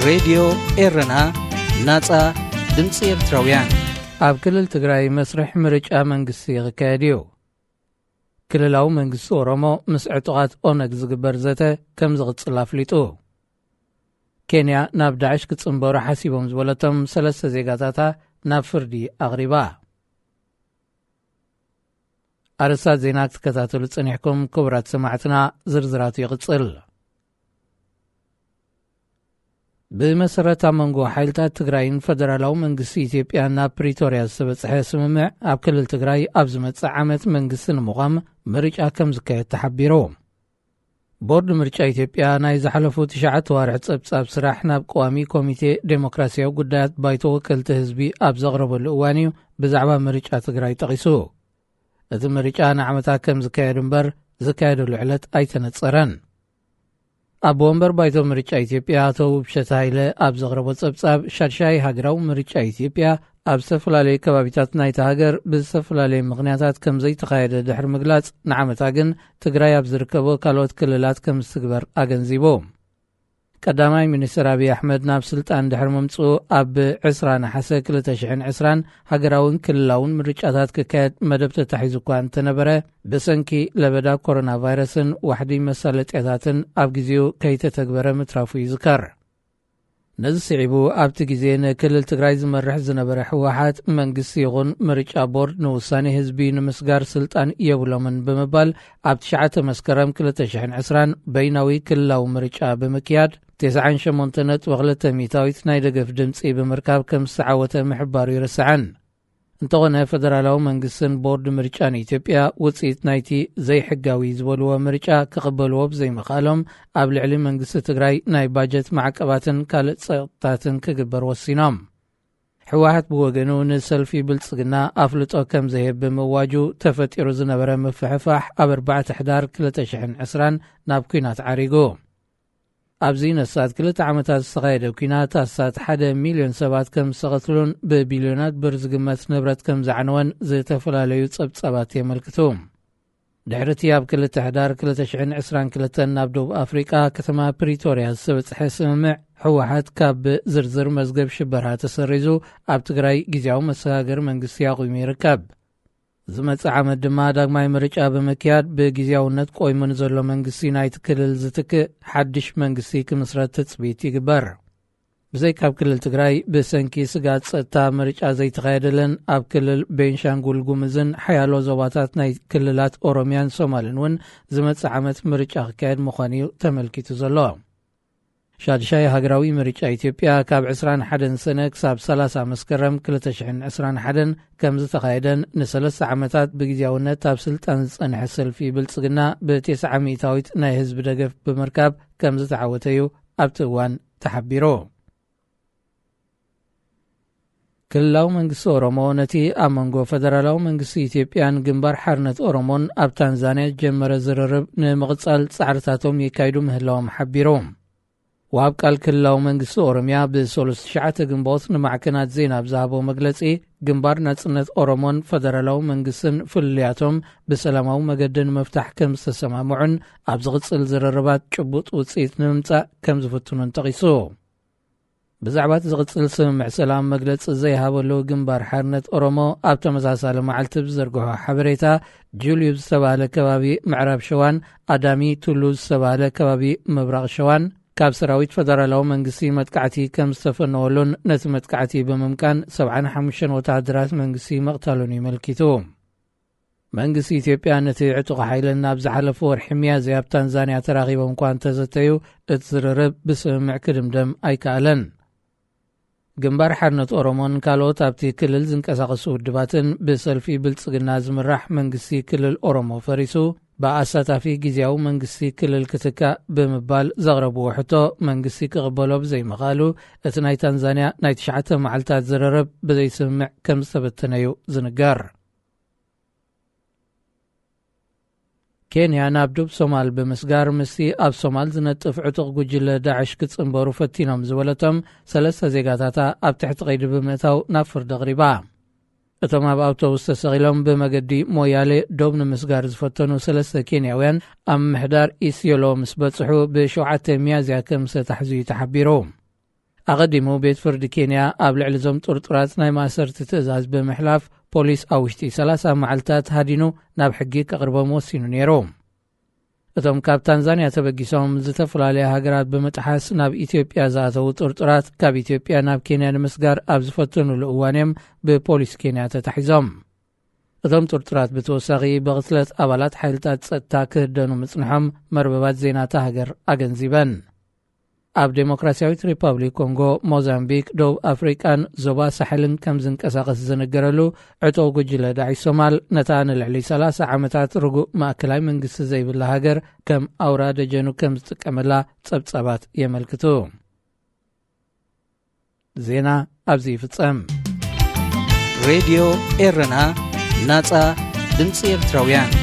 ሬድዮ ኤረና፣ ናጻ ድምጺ ኤርትራውያን። ኣብ ክልል ትግራይ መስርሕ ምርጫ መንግስቲ ክካየድ እዩ። ክልላዊ መንግስቲ ኦሮሞ ምስ ዕጡቓት ኦነግ ዝግበር ዘተ ከም ዝቕጽል ኣፍሊጡ። ኬንያ ናብ ዳዕሽ ክጽንበሩ ሓሲቦም ዝበለቶም ሰለስተ ዜጋታታ ናብ ፍርዲ ኣቕሪባ። ኣርእስታት ዜና ክትከታተሉ ጸኒሕኩም ክቡራት ሰማዕትና፣ ዝርዝራቱ ይቕጽል። ብመሰረት ኣብ መንጎ ሓይልታት ትግራይን ፈደራላዊ መንግስቲ ኢትዮጵያን ናብ ፕሪቶርያ ዝተበጽሐ ስምምዕ፣ ኣብ ክልል ትግራይ ኣብ ዝመጽእ ዓመት መንግስቲ ንምቋም ምርጫ ከም ዝካየድ ተሓቢሩ። ቦርድ ምርጫ ኢትዮጵያ ናይ ዝሓለፉ ትሽዓተ ዋርሕ ጸብጻብ ስራሕ ናብ ቀዋሚ ኮሚቴ ዴሞክራሲያዊ ጉዳያት ባይቶ ወከልቲ ህዝቢ ኣብ ዘቕረበሉ እዋን እዩ ብዛዕባ ምርጫ ትግራይ ጠቒሱ። እቲ ምርጫ ንዓመታ ከም ዝካየድ እምበር ዝካየደሉ ዕለት ኣይተነጸረን። ኣቦ ወንበር ባይቶ ምርጫ ኢትዮጵያ ኣቶ ውብሸት ሃይለ ኣብ ዘቕረቦ ጸብጻብ፣ ሻድሻይ ሃገራዊ ምርጫ ኢትዮጵያ ኣብ ዝተፈላለዩ ከባቢታት ናይታ ሃገር ብዝተፈላለየ ምኽንያታት ከም ዘይተኻየደ ድሕሪ ምግላጽ፣ ንዓመታ ግን ትግራይ ኣብ ዝርከቦ ካልኦት ክልላት ከም ዝትግበር ኣገንዚቡ። ቀዳማይ ሚኒስትር ኣብይ ኣሕመድ ናብ ስልጣን ድሕሪ ምምጽኡ፣ ኣብ ዕስራ ነሓሰ ክልተ ሽሕን ዕስራን ሃገራውን ክልላውን ምርጫታት ክካየድ መደብ ተታሒዙ እኳ እንተነበረ፣ ብሰንኪ ለበዳ ኮሮና ቫይረስን ዋሕዲ መሳለጥያታትን ኣብ ግዜኡ ከይተተግበረ ምትራፉ ይዝከር። ነዚ ስዒቡ፣ ኣብቲ ግዜ ንክልል ትግራይ ዝመርሕ ዝነበረ ህወሓት፣ መንግስቲ ይኹን ምርጫ ቦርድ ንውሳኔ ህዝቢ ንምስጋር ስልጣን የብሎምን ብምባል፣ ኣብ ትሽዓተ መስከረም ክልተ ሽሕን ዕስራን በይናዊ ክልላዊ ምርጫ ብምክያድ፣ ተስዓን ሸሞንተን ነጥቢ ክልተ ሚእታዊት ናይ ደገፍ ድምጺ ብምርካብ ከም ዝተዓወተ ምሕባሩ ይርስዓን። እንተኾነ፣ ፈደራላዊ መንግስትን ቦርድ ምርጫን ኢትዮጵያ ውጽኢት ናይቲ ዘይሕጋዊ ዝበልዎ ምርጫ ክቕበልዎ ብዘይምኽኣሎም፣ ኣብ ልዕሊ መንግስቲ ትግራይ ናይ ባጀት ማዕቀባትን ካልእ ጸቕጥታትን ክግበር ወሲኖም። ህወሓት ብወገኑ፣ ንሰልፊ ብልጽግና ኣፍልጦ ከም ዘይህብ ብምእዋጁ፣ ተፈጢሩ ዝነበረ ምፍሕፋሕ ኣብ ኣርባዕተ ሕዳር ክልተ ሽሕን ዕስራን ናብ ኲናት ዓሪጉ። ኣብዚ ነሳት ክልተ ዓመታት ዝተኻየደ ኲናት ኣስታት ሓደ ሚልዮን ሰባት ከም ዝተቐትሉን ብቢልዮናት ብር ዝግመት ንብረት ከም ዘዕነወን ዝተፈላለዩ ጸብጻባት የመልክቱ። ድሕሪ እቲ ኣብ ክልተ ሕዳር ክልተ ሽሕን ዕስራን ክልተን ናብ ደቡብ ኣፍሪቃ ከተማ ፕሪቶርያ ዝተበጽሐ ስምምዕ፣ ህወሓት ካብ ዝርዝር መዝገብ ሽበራ ተሰሪዙ፣ ኣብ ትግራይ ግዜያዊ መሰጋገሪ መንግስቲ ኣቑሙ ይርከብ። ዝመጽእ ዓመት ድማ ዳግማይ ምርጫ ብምክያድ፣ ብግዜያውነት ቆይሙ ንዘሎ መንግስቲ ናይቲ ክልል ዝትክእ ሓድሽ መንግስቲ ክምስረት ትጽቢት ይግበር። ብዘይካ ኣብ ክልል ትግራይ፣ ብሰንኪ ስግኣት ጸጥታ ምርጫ ዘይተኻየደለን ኣብ ክልል ቤንሻንጉል ጉምዝን ሓያሎ ዞባታት ናይ ክልላት ኦሮሚያን ሶማልን እውን ዝመጽእ ዓመት ምርጫ ክካየድ ምዃኑ እዩ ተመልኪቱ ዘሎ። ሻድሻይ ሃገራዊ ምርጫ ኢትዮጵያ ካብ ዕስራን ሓደን ሰነ ክሳብ ሰላሳ መስከረም ክልተ ሽሕን ዕስራን ሓደን ከም ዝተኻየደን፣ ንሰለስተ ዓመታት ብግዜያውነት ኣብ ስልጣን ዝጸንሐ ሰልፊ ብልጽግና ብተስዓ ሚእታዊት ናይ ህዝቢ ደገፍ ብምርካብ ከም ዝተዓወተ እዩ ኣብቲ እዋን ተሓቢሩ። ክልላዊ መንግስቲ ኦሮሞ ነቲ ኣብ መንጎ ፈደራላዊ መንግስቲ ኢትዮጵያን ግንባር ሓርነት ኦሮሞን ኣብ ታንዛንያ ዝጀመረ ዝርርብ ንምቕጻል ጻዕርታቶም የካይዱ ምህላዎም ሓቢሩ። ወሃብ ቃል ክልላዊ መንግስቲ ኦሮምያ ብሰሉስ ትሽዓተ ግንቦት ንማዕከናት ዜና ኣብ ዝሃቦ መግለጺ፣ ግንባር ናጽነት ኦሮሞን ፈደራላዊ መንግስትን ፍልልያቶም ብሰላማዊ መገዲ ንምፍታሕ ከም ዝተሰማምዑን ኣብ ዝቕጽል ዝርርባት ጭቡጥ ውጽኢት ንምምጻእ ከም ዝፍትኑን ጠቒሱ። ብዛዕባ እቲ ዝቕጽል ስምምዕ ሰላም መግለጺ ዘይሃበሉ ግንባር ሓርነት ኦሮሞ፣ ኣብ ተመሳሳሊ መዓልቲ ብዝዘርግሖ ሓበሬታ፣ ጁልዩ ዝተባህለ ከባቢ ምዕራብ ሸዋን ኣዳሚ ቱሉ ዝተባህለ ከባቢ ምብራቕ ሸዋን ካብ ሰራዊት ፈደራላዊ መንግስቲ መጥቃዕቲ ከም ዝተፈነወሉን፣ ነቲ መጥቃዕቲ ብምምካን ሰብዓን ሓሙሽተን ወተሃደራት መንግስቲ መቕታሉን እዩ መልኪቱ። መንግስቲ ኢትዮጵያ ነቲ ዕጡቕ ሓይልን ኣብ ዝሓለፈ ወርሒ ሚያዝያ ኣብ ታንዛንያ ተራኺቦም እኳ እንተዘተዩ፣ እቲ ዝርርብ ብስምምዕ ክድምደም ኣይከኣለን። ግንባር ሓርነት ኦሮሞን ካልኦት ኣብቲ ክልል ዝንቀሳቐሱ ውድባትን፣ ብሰልፊ ብልጽግና ዝምራሕ መንግስቲ ክልል ኦሮሞ ፈሪሱ፣ ብኣሳታፊ ግዜያዊ መንግስቲ ክልል ክትካእ ብምባል ዘቕረብዎ ሕቶ መንግስቲ ክቕበሎ ብዘይምኽኣሉ፣ እቲ ናይ ታንዛንያ ናይ ትሽዓተ መዓልታት ዝርርብ ብዘይስምምዕ ከም ዝተበተነ እዩ ዝንገር። ኬንያ ናብ ዶብ ሶማል ብምስጋር፣ ምስቲ ኣብ ሶማል ዝነጥፍ ዕጡቕ ጉጅለ ዳዕሽ ክጽንበሩ ፈቲኖም ዝበለቶም ሰለስተ ዜጋታታ ኣብ ትሕቲ ቀይዲ ብምእታው ናብ ፍርዲ ኣቕሪባ። እቶም ኣብ ኣውቶቡስ ተሰቒሎም ብመገዲ ሞያሌ ዶብ ንምስጋር ዝፈተኑ ሰለስተ ኬንያውያን፣ ኣብ ምሕዳር ኢስዮሎ ምስ በጽሑ፣ ብሸውዓተ ሚያዝያ ከም ዝተታሕዙ እዩ ተሓቢሩ። ኣቐዲሙ ቤት ፍርዲ ኬንያ ኣብ ልዕሊ እዞም ጥርጡራት ናይ ማእሰርቲ ትእዛዝ ብምሕላፍ፣ ፖሊስ ኣብ ውሽጢ ሰላሳ መዓልታት ሃዲኑ ናብ ሕጊ ከቕርቦም ወሲኑ ነይሩ። እቶም ካብ ታንዛንያ ተበጊሶም ዝተፈላለያ ሃገራት ብምጥሓስ ናብ ኢትዮጵያ ዝኣተዉ ጥርጡራት፣ ካብ ኢትዮጵያ ናብ ኬንያ ንምስጋር ኣብ ዝፈተኑሉ እዋን እዮም ብፖሊስ ኬንያ ተታሒዞም። እቶም ጥርጡራት ብተወሳኺ ብቕትለት ኣባላት ሓይልታት ጸጥታ ክህደኑ ምጽንሖም መርበባት ዜና እታ ሃገር ኣገንዚበን። ኣብ ዴሞክራሲያዊት ሪፓብሊክ ኮንጎ፣ ሞዛምቢክ፣ ደቡብ ኣፍሪቃን ዞባ ሳሕልን ከም ዝንቀሳቐስ ዝንገረሉ ዕጡቕ ጉጅለ ዳዒሽ ሶማል፣ ነታ ንልዕሊ ሰላሳ ዓመታት ርጉእ ማእከላይ መንግስቲ ዘይብላ ሃገር ከም ኣውራ ደጀኑ ከም ዝጥቀመላ ጸብጻባት የመልክቱ። ዜና ኣብዚ ይፍጸም። ሬድዮ ኤረና፣ ናጻ ድምጺ ኤርትራውያን።